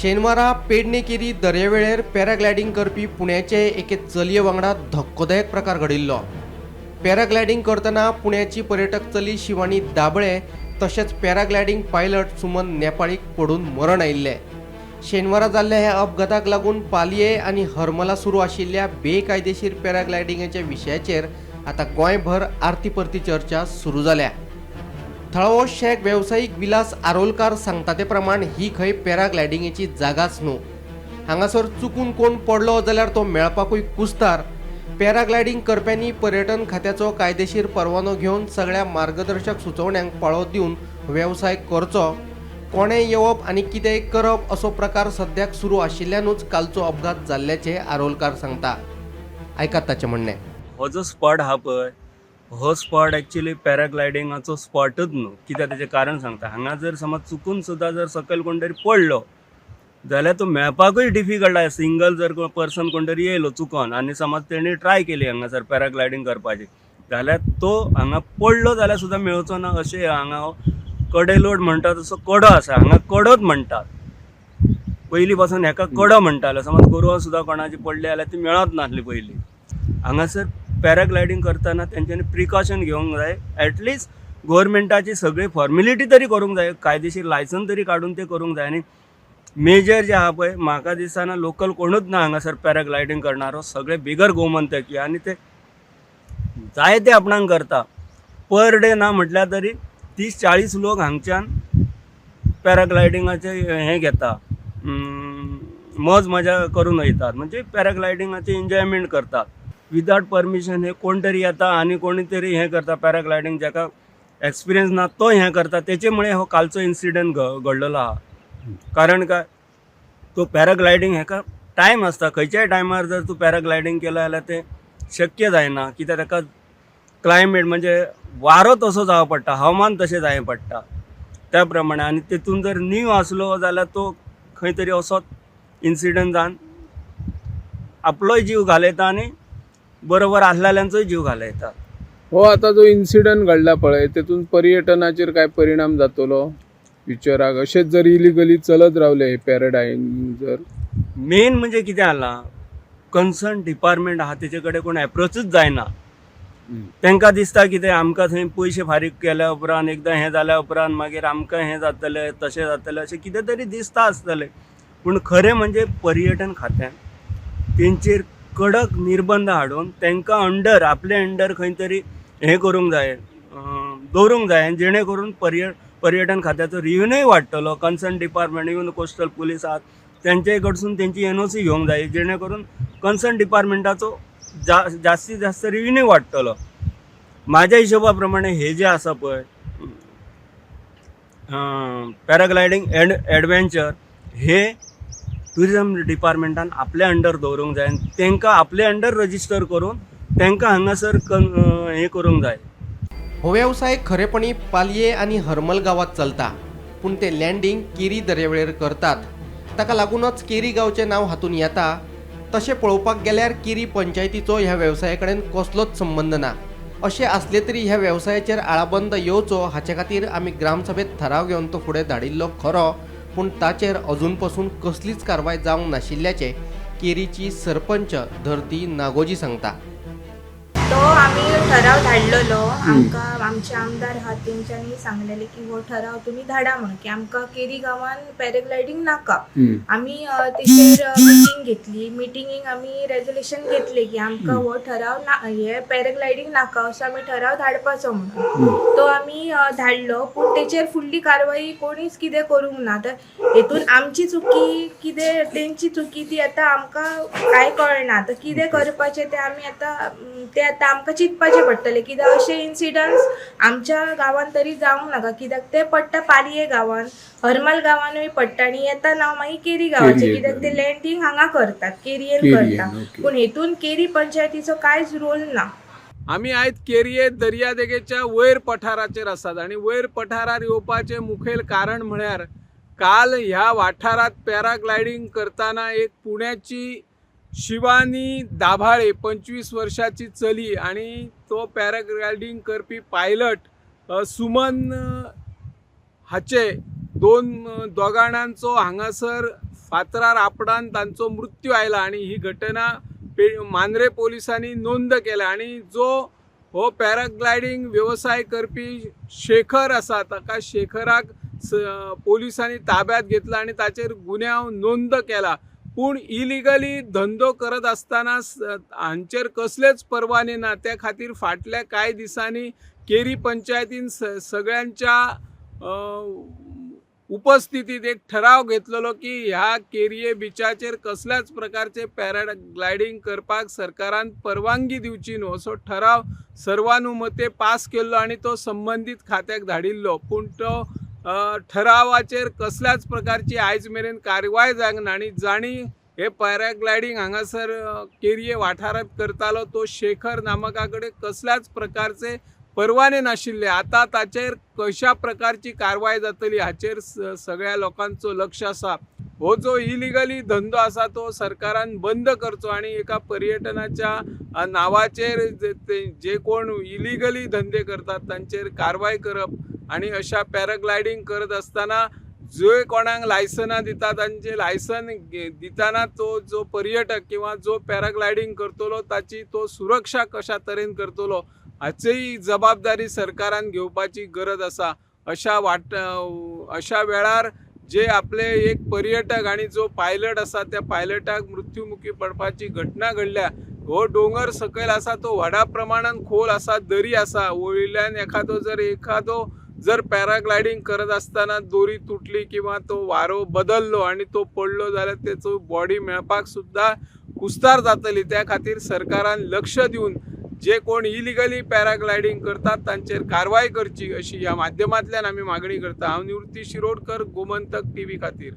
शेनवारा पेडणे केरी दर्यावेळेर पॅराग्लायडींग करपी पुण्याचे एके चलये वांगडा धक्कोदायक प्रकार घडिल्लो. पॅराग्लायडींग करतना पुण्याची पर्यटक चली शिवानी दाबळे तशेंच पॅराग्लायडींग पायलट सुमन नेपाळीक पडून मरण आयिल्लें. शेनवारा जाल्ल्या ह्या अपघाताक लागून पालये आनी हरमला सुरू आशिल्ल्या बेकायदेशीर पॅराग्लायडिंगाच्या विशयाचेर आतां गोंयभर आरती परती चर्चा सुरू जाल्या. थळावो शेक वेवसायीक विलास आरोलकार सांगता ते प्रमाण ही खंय पॅराग्लायडिंगेची जागाच न्हू. हांगासर चुकून कोण पडलो जाल्यार तो मेळपाकूय कुस्तार. पॅराग्लायडींग करप्यांनी पर्यटन खात्याचो कायदेशीर परवानो घेवन सगळ्या मार्गदर्शक सुचोवण्यांक पाळो दिवन वेवसाय करचो. कोणें येवप आनी कितेंय करप असो प्रकार सद्याक सुरू आशिल्ल्यानूच कालचो अपघात जाल्ल्याचें आरोलकार सांगता. आयकात ताचें म्हणणें. हो जो स्पॉट आहा पळय, हो स्पॉट एक्चुली पॅराग्लायडिंगाचो स्पॉटच न्हू. कित्याक तेजें कारण सांगता. हांगा जर समज चुकून सुद्दां जर सकयल कोण तरी पडलो जाल्यार तो मेळपाकूय डिफिकल्ट आसा. सिंगल जर कोण पर्सन कोण तरी येयलो चुकोन आनी समज तेणी ट्राय केली हांगासर पॅराग्लायडींग करपाची जाल्यार तो हांगा पडलो जाल्यार सुद्दां मेळचो ना. अशें हांगा कडेलोट म्हणटा तसो कडो आसा. हांगा कडोच म्हणटात पयलीं पासून हेका कडो म्हणटाले. समज गोरवां सुद्दां कोणाची पडली जाल्यार ती मेळत नासली पयलीं. हांगासर पॅराग्लायडींग करतना तेंच्यांनी प्रिकॉशन घेवंक जाय. एटलिस्ट गोवोरमेंटाची सगळी फॉर्मेलिटी तरी करूंक जाय, कायदेशीर लायसन तरी काडून ते करूंक जाय. आनी मेजर जे आहा पळय, म्हाका दिसना लोकल कोणूच ना हांगासर पॅराग्लायडींग करणारो. सगळे बिगर गोमंतकी आनी ते जाय ते आपणाक करता. पर डे ना म्हटल्यार तरी 30-40 लोक हांगच्यान पॅराग्लायडिंगाचे हें घेता, मौज मजा करून वयतात, म्हणजे पॅराग्लायडिंगाचे एन्जॉयमेंट करतात. विदाउट परमिशन हे कोण तरी येता आनी कोणी तरी हें करता पॅराग्लायडींग. जाका एक्सपिरियन्स ना तो हें करता. तेचे मुळे हो कालचो इन्सिडंट घडलेलो आहा. कारण काय, तो पॅराग्लायडींग हेका टायम आसता. खंयच्याय टायमार जर तूं पॅराग्लायडींग केलें जाल्यार तें शक्य जायना. कित्याक ताका क्लायमेट म्हणजे वारो तसो जावं पडटा, हवामान तशें जायें पडटा त्या प्रमाणे. आनी तेतून जर न्यू आसलो जाल्यार तो खंय तरी असोच इन्सिडंट जावन आपलोय जीव घालयता आनी बरोबर आसलेल्यांचोय जीव घालयता. हो आता जो इन्सिडंट घडला पळय, तेतून पर्यटनाचेर काय परिणाम जातलो फ्युचराक अशेंच जर इलिगली चलत रावले हे पॅराडायम जर? मेन म्हणजे कितें जाला, कन्सर्न डिपार्टमेंट आहा तेचे कडेन कोण एप्रोचूच जायना. तांकां दिसता कितें, आमकां थंय पयशे फारीक केल्या उपरांत, एकदां हें जाल्या उपरांत मागीर आमकां हें जातलें, तशें जातलें, अशें कितें तरी दिसता आसतलें. पूण खरें म्हणजे पर्यटन खात्यान तेंचेर कडक निर्बंध हाडून तांकां अंडर आपले अंडर खंय तरी हें करूंक जाय, दवरूंक जाय, जेणे करून पर्यटन खात्याचो रिव्हेन्यूय वाडटलो. Concern department, even coastal police आहात, तेंचे कडसून तेंची एनओसी घेवंक जाय, जेणे करून कन्सर्न डिपार्टमेंटाचो जास्तीत जास्त रिव्हेन्यू वाडटलो. म्हाज्या हिशोबा प्रमाणे हे जे आसा पळय पॅराग्लायडींग एड एडवेंचर, हे ट्युरिजम डिपार्टमेंटान आपल्या अंडर दवरूंक जाय आनी तांकां आपले अंडर रजिस्टर करून तांकां हांगासर हें करूंक जाय. हो वेवसाय खरेपणी पालये आनी हरमल गांवांत चलता, पूण ते लँडींग केरी दर्यावेळेर करतात. ताका लागूनच केरी गांवचें नांव हातूंत येता. तशें पळोवपाक गेल्यार केरी पंचायतीचो ह्या वेवसाया कडेन कसलोच संबंद ना. अशें आसलें तरी ह्या वेवसायाचेर आळाबंद येवचो हाचे खातीर आमी ग्रामसभेत थाराव घेवन तो फुडें धाडिल्लो खरो, पूण ताचेर अजून पसून कसलीच कारवाय जावंक नाशिल्ल्याचें केरीची सरपंच धरती नागोजी सांगता. तो आमी ठराव धाडलेलो. आमकां आमचे आमदार आहात, तेंच्यांनी सांगलेले की हो ठराव तुमी धाडा म्हणून, की आमकां केरी गांवान पॅराग्लायडींग नाका. आमी तेचेर मिटींग घेतली. मिटिंगेक आमी रेजोल्युशन घेतले की आमकां हो ठराव ना, हे पॅराग्लायडींग नाका असो आमी ठराव धाडपाचो म्हणून. तो आमी धाडलो, पूण तेचेर फुडली कारवाई कोणीच कितें करूंक ना. तर हेतून आमची चुकी कितें, तेंची चुकी ती आतां आमकां कांय कळना. आतां कितें करपाचें तें आमी आतां तें आतां आमकां चिंतपाचें पडटलें. कित्याक अशे इन्सिडंट्स आमच्या गांवान तरी जावंक नाका. कित्याक ते पडटा पालये गांवान, हरमल गांवानूय पडटा आनी येता नांव मागीर केरी गांवाचें. केरये. कित्याक ते लँडींग हांगा करतात, केरयेन केरयेन, करता. ओके. पूण हेतून केरी पंचायतीचो कांयच रोल ना. आमी आयज केरये दर्यादेगेच्या वयर पठाराचेर आसात आनी वयर पठारार येवपाचें मुखेल कारण म्हळ्यार काल ह्या वाठारांत पॅराग्लायडींग करतना एक पुण्याची शिवानी दाभाळे, 25 वर्षाची चली आणि तो पॅराग्लायडींग करपी पायलट सुमन हाचे दोन दोगाणांचो हांगासर फातरार आपडान तांचो मृत्यू आयला आनी ही घटना मांद्रे पोलिसांनी नोंद केल्या आनी जो हो पॅराग्लायडींग वेवसाय करपी शेखर आसा ताका शेखराक पोलिसांनी ताब्यात घेतला आनी ताचेर गुन्यांव नोंद केला. पूण इलिगली धंदो करत आसतना हांचेर कसलेच परवाने ना. त्या खातीर फाटल्या कांय दिसांनी केरी पंचायतीन सगळ्यांच्या उपस्थितीत एक ठराव घेतलेलो की ह्या केरये बिचाचेर कसल्याच प्रकारचे पॅराग्लायडींग करपाक सरकारान परवानगी दिवची न्हू असो ठराव सर्वानुमते पास केल्लो आनी तो संबंदीत खात्याक धाडिल्लो. पूण तो ठरावाचेर कसल्याच प्रकारची आयज मेरेन कारवाय जावंक ना आनी जांणी हे पॅराग्लायडींग हांगासर केरये वाठारांत करतालो तो शेखर नामका कडेन कसल्याच प्रकारचे परवाने नाशिल्ले. आतां ताचेर कशा प्रकारची कारवाय जातली हाचेर सगळ्या लोकांचो लक्ष आसा. हो जो इलिगली धंदो आसा तो सरकारान बंद करचो आनी एका पर्यटनाच्या नांवाचेर जे कोण इलिगली धंदे करतात तांचेर कारवाय करप आनी अशा पॅराग्लायडींग करत आसतना जे कोणाक लायसनां दिता तांचे लायसन दितना तो जो पर्यटक किंवा जो पॅराग्लायडींग करतलो ताची तो सुरक्षा कशा तरेन करतलो हाचीय जबाबदारी सरकारान घेवपाची गरज आसा. अशा वेळार जे आपले एक पर्यटक आनी जो पायलट आसा त्या पायलटाक मृत्युमुखी पडपाची घटना घडल्या. हो दोंगर सकयल आसा तो व्हडा प्रमाणान खोल आसा, दरी आसा. वयल्यान एखादो जर पॅराग्लायडींग करत आसतना दोरी तुटली किंवा तो वारो बदललो आनी तो पडलो जाल्यार तेचो बॉडी मेळपाक सुद्दां कुस्तार जातली. त्या खातीर सरकारान लक्ष दिवन जे कोण इलिगली पॅराग्लायडींग करतात तांचेर कारवाय करची अशी ह्या माध्यमांतल्यान आमी मागणी करता. हांव निवृत्ती शिरोडकर, गोमंतक टीव्ही खातीर.